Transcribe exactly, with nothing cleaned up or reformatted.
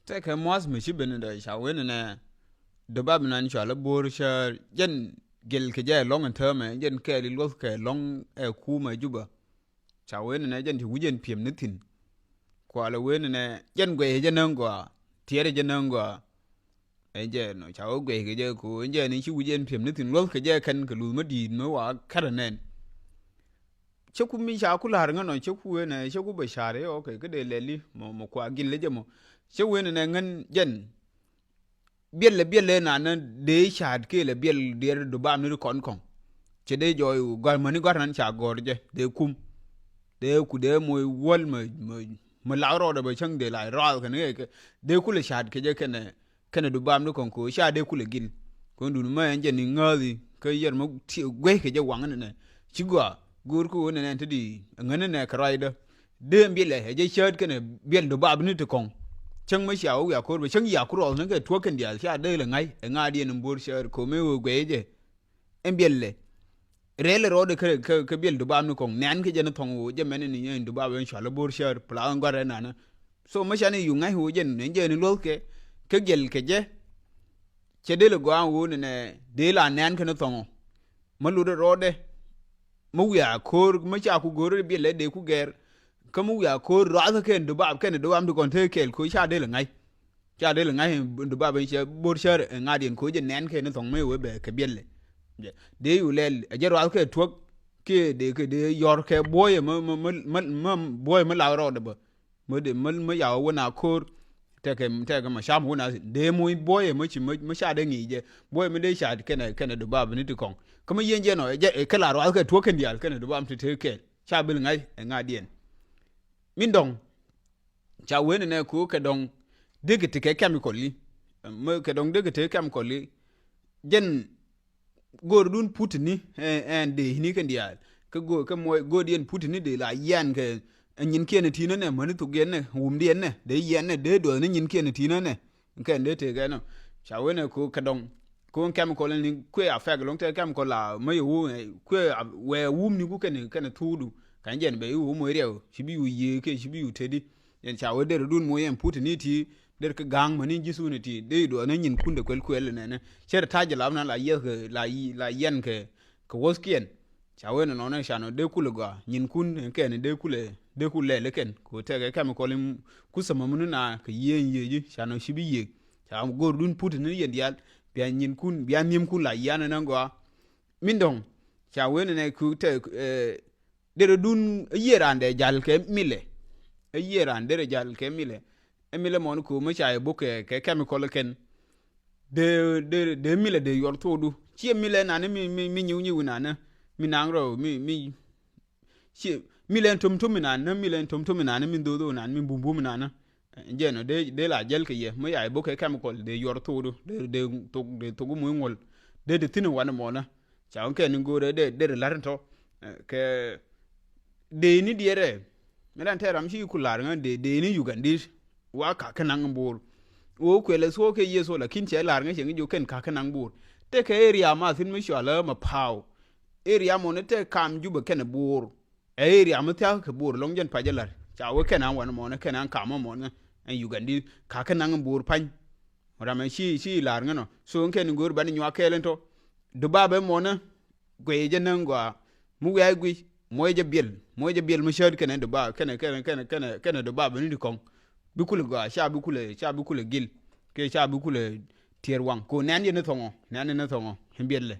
Tɛkɛ muath mi ci ben dɔ ca wen nɛ. Dubab nan cɔal a Bor Cäär jɛn gel kɛ jɛ ɛlɔŋ ɛn täämɛ, jɛn kɛɛl iluɔth kɛ ɛlɔŋ ɛ kumɛ Juba. Ca wen nɛ jɛn ti wi̱c ɛn piɛm ni thi̱n. Kualɛ wen nɛ jɛn guɛy jɛ näŋ gɔaa, tiɛɛr jɛ näŋ gɔaa. Ɛn jɛ nɔ ca wä guɛy kɛ jɛ ko ɛn jɛ ni ci wi̱c ɛn piɛm ni thi̱n luɔth kɛ jɛ kɛn kɛ luth mä di̱i̱t mä wa kärɛ nɛn. Cä ku mi ca ku la̱r ŋä nɔ cä ku wen nɛ cä ku bɛ ca̱r i̱ ɔkɛ kä dee lɛli mɔ mɔ kua gil lɛ jɛ mɔ. Cä wen nɛ ŋän jɛn biɛl lɛ biɛl lɛ nanä dee ca̱a̱t kee lɛ biɛl diɛɛr Dubab ni ri kɔn kɔŋ. Cɛ dee jɔɔy wu gɔ̱a̱r mäni gɔ̱a̱r nan ca gɔ̱r jɛ dee kum. Dee ku dee moc wäl mä mä mä lak rɔɔdɛ bɛ cäŋ dee la rɔɔl kɛn ŋɛ kɛ dee kulɛ ca̱a̱t kɛ jɛ kɛnɛ kɛnɛ Dubab ni kɔŋ kɛ ɣöö ca dee kulɛ gil. Kɔn dun mä ɛn jɛ ni ŋääthi kä yɛr mä guey kɛ jɛ waŋ ni nɛ ci gɔaa go̱o̱r kä ɣöö nɛ nɛ ti di ŋän ni nɛ kɛ ruacdä. Dee biɛlɛ ɛ jɛ cäät kɛnɛ biɛl Dubab ni ti kɔŋ. Cäŋ mä cia wä wiak ko̱r bɛ cäŋ yak ku rɔɔth ni kɛ tuɔ̱k kɛn diaal ca dee lɛ ŋa̱c ɛ ŋa̱a̱diɛn in Bor Cäär ko̱mɛ ɣöö guey jɛ. Ɛn biɛl lɛ rɛl rɔɔdɛ kä kä kä biɛl Dubab ni kɔŋ nɛn kä jɛ ni thɔŋ ɣöö jɛ mɛn ni nyɛ in Dubab in cɔal a Bor Cäär pla in gɔrɛ nanä. So mä ca ni yu ŋa̱c ɣöö jɛ ni jɛ ni luɔth kɛ kä gɛl kɛ jɛ. Cɛ dee lɛ gɔaa ɣöö ni nɛ dee la nɛn kä ni thɔŋ ɔ. Mä lotdɛ rɔɔdɛ mä wiaa ko̱o̱r mä ca ku go̱o̱r biɛl lɛ dee ku gɛɛr. Kä mä wiaa ko̱o̱r rɔath kä kɛn Dubab kɛn Dubab ti kɔn te kɛɛl ko̱o̱r ca dee lɛ ŋa̱c. Ca dee lɛ ŋa̱c in Dubab in cɛ Bor Cäär in ŋa̱diɛn ko̱ jɛ nɛn kɛ ni thɔŋ mëë wee bɛ kɛ biɛl lɛ. Dee yu lɛl ɛ jɛ ruath kɛ tuäk kiɛ dee kɛ dee yɔr kɛ buɔyɛ mä mä mä mä buɔyɛ mä lak rɔɔdɛ bä. Mä dee mä mä yaw wä na ko̱r. Tɛkɛ tɛkɛ ma cam wä na dee moc buɔyɛ mä ci mä ca dee ŋi̱i̱c jɛ buɔyɛ mä dee ca kɛnɛ kɛnɛ Dubab ni ti kɔŋ. Kä mä yien jɛ nɔ ɛ jɛ ɛ kɛ la ruath kɛ tuäk kɛn diaal kɛnɛ Dubab ti te kɛɛl ca bil ŋa̱c ɛ ŋa̱diɛn. Min dɔŋ ca wen nɛ ku kɛ dɔŋ dikɛ ti kɛ chemical li. Mä kɛ dɔŋ dikɛ ti kɛ chemical li. Jɛn go̱o̱r dun put ni ɛn dee ni kɛn diaal kä go̱o̱r kɛ muɔc go̱o̱r diɛn put ni dee la yian kɛ nyin kiɛn ti nä nɛ mäni thuk diɛn nɛ wum diɛn nɛ dee yian nɛ dee duɔth ni nyin kiɛn ti nä nɛ. Kɛn dee tëëkɛ nɔ ca wen nɛ ku kɛ dɔŋ. Ku chemical ni kuɛ affect lɔŋ tɛ chemical la mä yɛ wu kuɛ wɛ wum ni ku kɛn kɛn thuudu. Kan jɛn bɛ iwu moc riɛw ci bi wu yiëë kiɛ ci bi wu tedi. Yɛn ca wee der dun moc yɛn put ni ti der kä ga̱a̱ŋ mäni ji̱ thun ti dee duɔth ni nyin kun de kuɛl kuɛl nɛnɛ cɛ ri ta̱c jɛ lap na la yiɛth kɛ la yiɛn kɛ kɛ wuɔth kiɛn. Ca wen nɔnɔ ca nɔ dee kulɛ gɔaa nyin kun kɛn dee kulɛ dee kulɛ lɛ kɛn kɛ tɛkɛ chemical in ku thämä muni na kɛ yiëë yiëë ji̱ ca nɔ ci bi yiëë. Ca go̱o̱r dun put ni yɛn diaal bia nyin kun bia nhiam kun la yian nɛ gɔaa. Min dɔ̱ŋ ca wen nɛ ku tɛ derɛ dun a yiëë raan dee jal kɛ milɛ. A yiëë raan derɛ jal kɛ milɛ. Ɛ milɛ mɔn ko̱o̱m ca yɛ buk kɛ kɛ chemical kɛn. Dee dee dee milɛ dee yuɔr thokdu ciɛ milɛ nanɛ mi mi mi nyiw nyiw nanɛ mi naŋ rɔ mi mi ciɛ milɛ tom tom nanɛ milɛ tom tom nanɛ mi dhoth dhoth nanɛ mi bum bum nanɛ. Jɛn ɔ dee dee la jɛl kɛ yɛ mi ya i̱ bok kɛ chemical dee yuɔr thokdu dee dee thok dee thok muc ŋuɔl. Dee dee thi̱n wanɛ mɔnä. Ca ɣän kɛn ni go̱o̱rɛ dee dee dee la̱r in tɔ kɛ dee ni diɛrɛ. Mi dan tɛ ram ci ku la̱r ŋä dee dee ni Ugandit. Wa ka̱ kä naŋ in bo̱o̱r. Wä kuɛlɛ thuɔɔk kɛ Yecu lakin cɛ la̱r ŋä cɛ ŋä jiök kɛn ka̱ kä naŋ bo̱o̱r. Tɛ kɛ area ma thi̱n mi cɔal ɛ ma pa̱a̱w. Area mɔnä tɛ kam Jubɛ kɛn bo̱o̱r. Ɛ area mi thia̱k kɛ bo̱o̱r lɔŋ jɛn pac ɛ la̱r ca wee kɛn an wanɛ mɔnɛ kɛn an kamä mɔnɛ ɛn Ugandi ka̱ kä naŋ in bo̱o̱r pa̱ny. Ram ɛn ci ci la̱r ŋän ɔ so in kɛn in go̱o̱r banɛ nyuak kɛɛl in tɔ. Dubab ɛ mɔnɛ guɛy jɛ näŋ gɔaa. Mi wiac guic muɔc jɛ biɛl muɔc jɛ biɛl mi cäät kɛnɛ dubab kɛnɛ kɛnɛ kɛnɛ kɛnɛ kɛnɛ dubab ni di kɔŋ. Bi kulɛ gɔaa ca bi kulɛ ca bi kulɛ gil. Kɛ ca bi kulɛ tiɛɛr waŋ ko nɛn yɛ ni thɔŋɔ nɛn yɛ ni thɔŋɔ in biɛl lɛ.